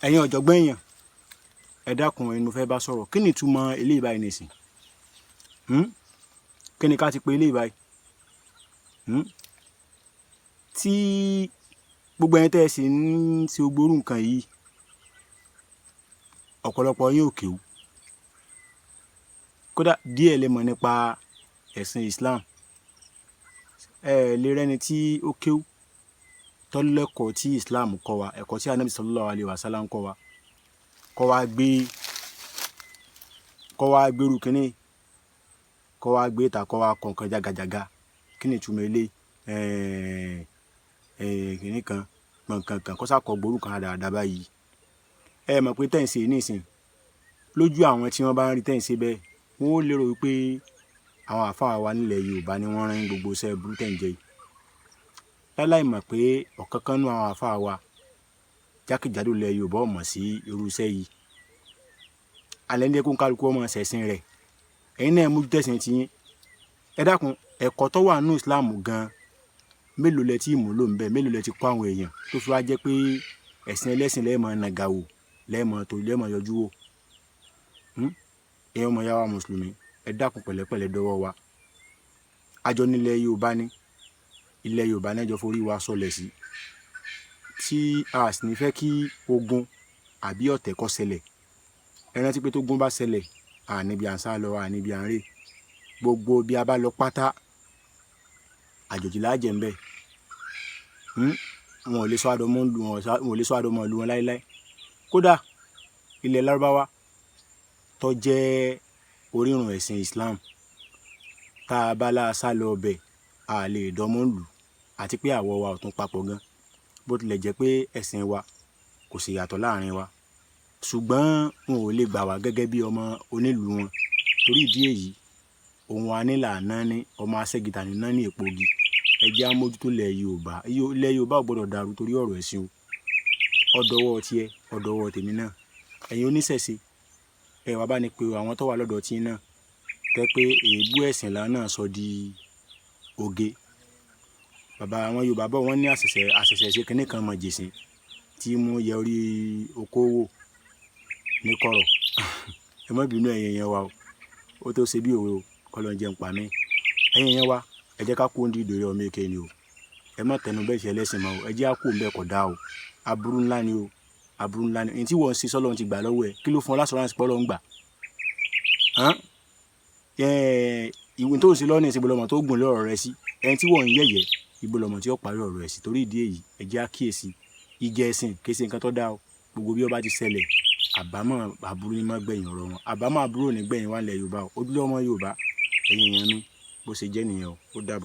Ẹ̀yin ọ̀jọ̀gbọ́n èèyàn, ẹ dákun, ẹni mo fẹ́ bá sọ̀rọ̀, kí ni ìtumọ̀ eléyìí báyìí nìsín? Kí ni ká ti pe eléyìí báyìí? Tí gbogbo ẹ̀yin tẹ́ ẹ sì ń ṣe ogború nǹkan yìí, ọ̀pọ̀lọpọ̀ yín ò kéwú, kódà díẹ̀ lè mọ̀ nípa ẹ̀sìn Islam. Ẹ lè rẹ́ni tí ó kéwú tó lẹ́kọ̀ọ́ tí Islam kọ́ wa, ẹ̀kọ́ tí Ànábì sallallahu alaihi wasallam kọ́ wa, kọ́ wá gbérú kínní, kọ́ wá gbé ìta, kọ́ wá kọ nǹkan jágajàga. Kí ni ìtumọ̀ eléyìí? Kínní kan gbọ̀ǹkan kan kọ́ sá kọ gbórú kan dáadáa báyìí. Ẹ mọ̀ pé tẹ̀ ń ṣe nísìn lójú àwọn tí wọ́n bá ń rí tẹ̀ ń ṣe bẹ́ẹ̀, wọ́n ó lérò wípé àwọn àáfàá wa nílẹ̀ Yorùbá ni wọ́n rán gbogbo iṣẹ́ burú tẹ̀ ń jẹ yìí, láláì mọ̀ pé ọ̀kánkán nínú àwọn àáfàá wa jákèjádò ilẹ̀ Yorùbá ò mọ̀ sí irú iṣẹ́ yìí. Alẹ́ ní kó ń kálukú ọmọ ṣẹ̀sìn rẹ̀, ẹ̀yin náà mójú tẹ̀sìn tiyín. Ẹ dákun, ẹ̀kọ́ tó wà nínú Islam gan, mélòó lẹ tí mú lò ń bẹ? Mélòó lẹ ti kọ́ àwọn èèyàn tó fi wá jẹ́ pé ẹ̀sìn ẹlẹ́sìn lẹ́ẹ̀mọ nàgà wò, lẹ́ẹ̀mọ tó lẹ́ẹ̀mọ yọjú wò? Ẹ̀yin ọmọ ìyá wa mùsùlùmí, ẹ dákun, pẹ̀lẹ́pẹ̀lẹ́ dọ́wọ́ wa. Àjọ nílẹ̀ Yorùbá ní ilẹ̀ Yorùbá náà jọ forí wa sọlẹ̀ sí, tí a sì ní fẹ́ kí ogun àbí ọ̀tẹ̀ kó ṣẹlẹ̀. Ẹ rántí pé tógun bá ṣẹlẹ̀, à níbi à ń sá lọ, à níbi à ń rè. Gbogbo bí a bá lọ pátá, àjòjì la jẹ́ ń bẹ̀. Wọn ò lè sọ àdọ́mọ́ lu wọn, wọn ò lè sọ àdọ́mọ́ lu wọn láéláé. Kódà ilẹ̀ Lárúbáwá tó jẹ́ orírun ẹ̀sìn Islam, tá a bá lá sá lọ bẹ̀, a lè dánmọ́ lù, àti pé àwọ̀ wa ò tún papọ̀ gan, bó tilẹ̀ jẹ́ pé ẹ̀sìn wa kò sì yàtọ̀ láàrin wa, ṣùgbọ́n wọn ò lè gbà wá gẹ́gẹ́ bí ọmọ onílùú wọn. Torí ìdí èyí, ohun anílà náà ní ọmọ aṣẹ́gìtà ní náà ní èpògi. Ẹ jẹ́ á mójútó ilẹ̀ Yorùbá. Ilẹ̀ Yorùbá ò gbọ́dọ̀ dàrú torí ọ̀rọ̀ ẹ̀sìn o. Ọ̀dọ̀wọ́ tiẹ̀, ọ̀dọ̀wọ́ tèmi náà. Ẹ̀yin oníṣẹ̀ṣe, ẹ wá bá ní pé àwọn tó wà lọ́dọ̀ tí náà tẹ́ pé èébú ẹ̀sìn là náà sọ di oge. Bàbá àwọn Yorùbá bọ̀, wọ́n ní àṣẹ̀ṣẹ̀ àṣẹ̀ṣẹ̀ ṣe kinní kan mọ̀ jèsìn tí mú yẹ orí okó wò ní kọ̀rọ̀. Ẹ má bínú, ẹ̀yin èèyàn wa o, ó tó ṣe bí òwe o, kọ́ ló ń jẹun pa mí. Ẹ̀yin èèyàn wa, ẹ jẹ́ ká kó ń di ìdòrí ọmọ èké ni o. Ẹ má tẹnu bẹ́ẹ̀ ṣe ẹlẹ́sìn mọ́ o. Ẹ jẹ́ á kó ń bẹ́ẹ̀, kọ̀ dá o. Aburú ńlá ni o, aburú ńlá ni. Èyí tí wọ́n ń ṣe, sọ́lọ́run ti gbà lọ́wọ́ ẹ? Kí ló fún ọ l'assurance pé Ọlọ́run gbà? Ìwé tó ń ṣe lọ́nà ìṣe ìbọlọmọ tó gùn lé ọ̀rọ̀ rẹ sí, ẹni tí wọ́n ń yẹ̀yẹ́ ìbọlọmọ tí ó parí ọ̀rọ̀ ẹ̀ sí. Torí ìdí èyí, ẹ jẹ́ á kíyèsí ìjẹ ẹ̀sìn, kì í ṣe nǹkan tó dáa o. Gbogbo bí ó bá ti ṣẹlẹ̀, àbámọ̀ aburú ní má gbẹ̀yìn ọ̀rọ̀ wọn. Àbámọ̀ aburú ò ní gbẹ̀yìn wá nílẹ̀ Yorùbá o. Ojúlówó ọmọ Yorùbá, ẹ̀yin èèyàn mi, bó ṣe jẹ́ nìyẹn o. Ó dàbọ̀.